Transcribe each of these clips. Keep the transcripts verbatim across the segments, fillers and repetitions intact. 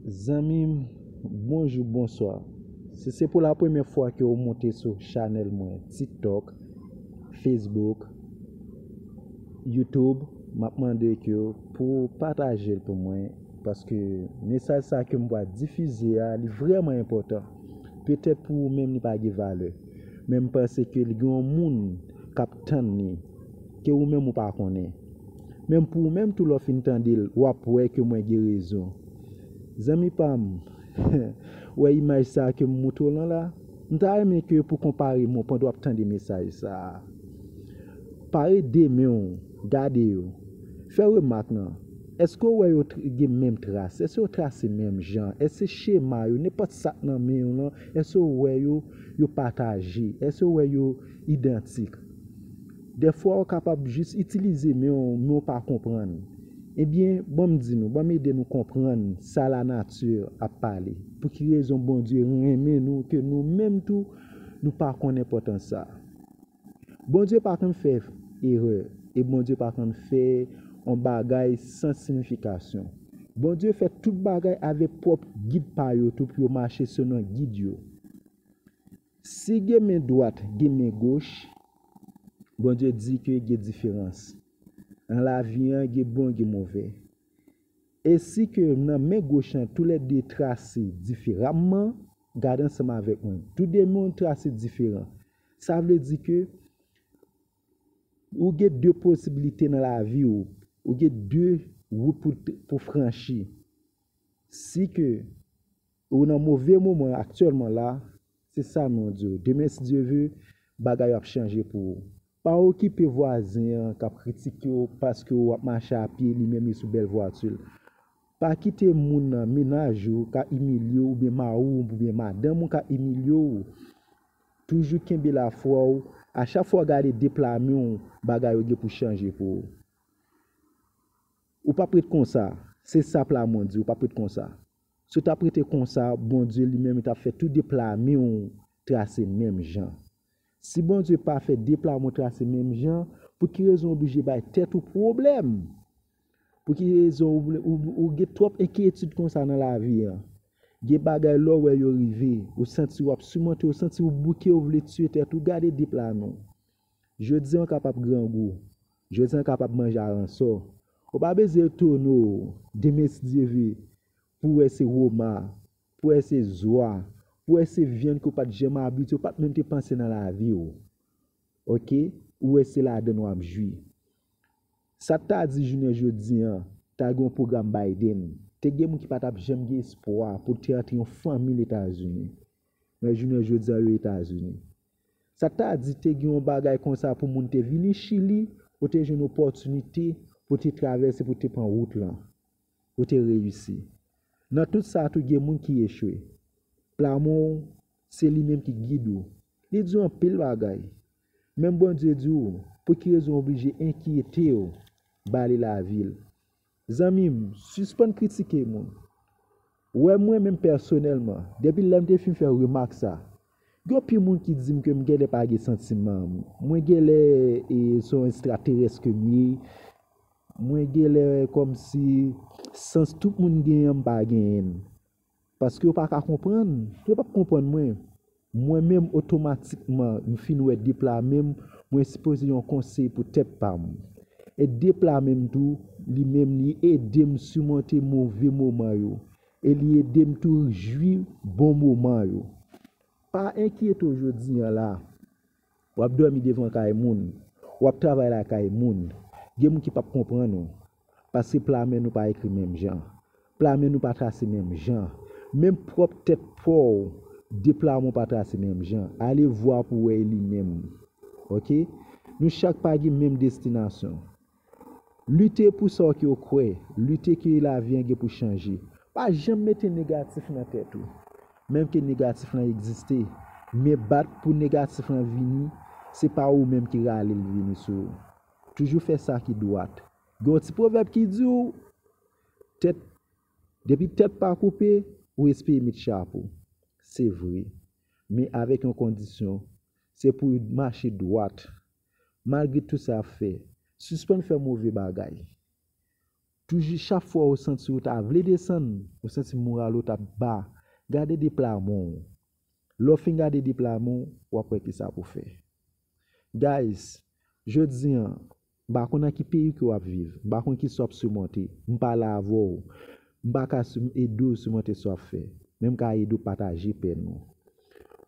Zanmi m, bonjou, bonswa. Si se pou la premyè fwa ke w monte sou chanèl mwen, TikTok, Facebook, YouTube, m ap mande ke w pou w pataje l pou mwen, paske mesaj sa ke m pral difize a, li vrèman enpòtan. Petèt pou ou menm, li pa gen valè, men m panse ke li gen yon moun k ap tann li, ke ou menm ou pa konnen. Menm pou ou menm tou, lè w fin tande l, w ap wè ke mwen gen rezon. Zanmi pa m, wè imaj sa ke m montre w lan la? M ta renmen ke pou konpare mwen pandan w ap tande mesaj sa a. Pare de men w, gade yo. Fè remak lan. Èske w wè yo tr- gen menm tras? Èske yo trase menm jan? Èske chema yo, nenpòt sa k nan men yo lan, èske w wè yo, yo pataje? Èske w wè yo idantik? Dèfwa, w kapab jis itilize men w, men w pa konprann. Ebyen, ban m di nou, ban m ede nou konprann sa lanati ap pale. Pou ki rezon Bondye renmen nou, ke nou menm tou, nou pa konn enpòtans sa? Bondye pa konn fè erè, e Bondye pa konn fè yon bagay san siyifikasyon. Bondye fè tout bagay avèk pwòp gid pa yo tou, pou yo mache selon gid yo. Si gen men dwat, gen men goch, Bondye di ke gen diferans. Nan lavi an, gen bon, gen move. E si ke nan men goch lan, toulède trase diferaman, gade ansanm avèk mwen. Tou de men yo trase diferan. Sa vle di ke ou gen de posiblite nan lavi w. Ou gen de wout pou, pou franchi. Si ke ou nan move moman aktyèlman la, se sa nou di w. Demen, si Dye ve, bagay yo ap chanje pou ou. Pa okipe vwazen an k ap kritike w paske w ap mache a pye, li menm li sou bèl vwati l. Pa kite moun nan, mennaj ou ka imilye w, oubyen mari w, oubyen madanm ou ka imilye w. Toujou kenbe lafwa w. A chak fwa w gade de pla men w, bagay yo gen pou chanje pou ou. Ou p ap ret konsa. Se sa pla men w di, ou p ap ret konsa. Si w t ap rete konsa, Bondye li menm, li t ap fè tou de pla men w trase menm jan. Si Bondye pa fè de pla men w trase menm jan, pou ki rezon w oblije bay tèt ou pwoblèm? Pou ki rezon ou, ou, ou gen twòp enkyetid konsa nan lavi an? Gen bagay lè w wè yo rive, ou santi w ap simonte, ou santi w bouke, ou vle tiye tèt ou, gade de pla men w. Jodi an w kapab grangou. Jodi an w kapab manje aransò. Ou pa bezwen etone w demen si Dye ve pou w wè se woma, pou w wè se zwa, pou w wè se vyann ke w pa t janm abitye, w pa t menm te panse nan lavi w. Oke? Ou wè se ladann w ap jwi. Sa t ta di jounen jodi an, ta gen yon pwogram Biden. Te gen moun ki pa t ap janm gen espwa pou te antre yon fanmi Letazini. Men jounen jodi an, yo Etazini. Sa t ta di te gen yon bagay konsa pou moun te vini Chili, ou te jwenn opòtinite pou te travèse, pou te pran wout lan, ou te reyisi. Nan tout sa tou, gen moun ki echwe. Pla men w, se li menm ki gid ou. Li di w anpil bagay. Menm Bondye di w, pou ki rezon w oblije enkyete w, bale lavi l? Zanmi m, sispann kritike moun. Wè mwen menm pèsonèlman, depi lè m te fin fè remak sa, gen anpil moun ki di m ke m genlè pa gen santiman. Mwen genlè e, se yon ekstraterès ke m ye. Mwen genlè kòmsi sans tout moun genyen an m pa genyen l. Paske yo pa ka konprann. Yo p ap konprann mwen. Mwen menm, otomatikman, m fin wè de pla men m, mwen sipoze yon konsey pou tèt pa m. E de pla men m tou, li menm, li ede m simonte move moman yo. E li ede m tou jwi bon moman yo. Pa enkyete w jodi an la. W ap dòmi devan kay moun. W ap travay lakay moun. Gen moun ki p ap konprann ou. Paske pla men nou pa ekri menm jan. Pla men nou pa trase menm jan. Menm pwòp tèt pa w, de pla men w pa trase menm jan. Ale vwa pou w wè li menm. Oke? Nou chak pa gen menm destinasyon. Lite pou sa w ke w kwè. Lite ke lavi an gen pou chanje. Pa janm mete negatif nan tèt ou. Menm ke negatif lan egziste, men bat pou negatif lan vini, se pa ou menm ki rale l vini sou ou. Toujou fè sa ki dwat. Gen yon ti pwovèb ki di w, tèt, depi tèt pa koupe, ou espere met chapo. Se vre. Men avèk yon kondisyon, se pou w mache dwat. Malgre tout sa y ap fè, sispann fè move bagay. Toujou chak fwa ou santi ou ta vle desann, ou santi moral ou t ap ba, gade de pla men w. Lè w fin gade de pla men w, w ap wè kisa pou w fè. Guys, jodi an, m pa konn nan ki peyi ke w ap viv, m pa konn kisa w ap simonte, m pa la avè w, m pa ka ede w simonte sa w ap fè, men m ka ede w pataje pèn ou.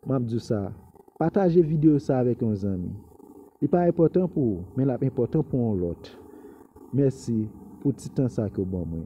M ap di w sa, pataje videyo sa avèk yon zanmi. Li pa enpòtan pou ou, men l ap enpòtan pou yon lòt. Mèsi pou ti tan sa ke w ban mwen.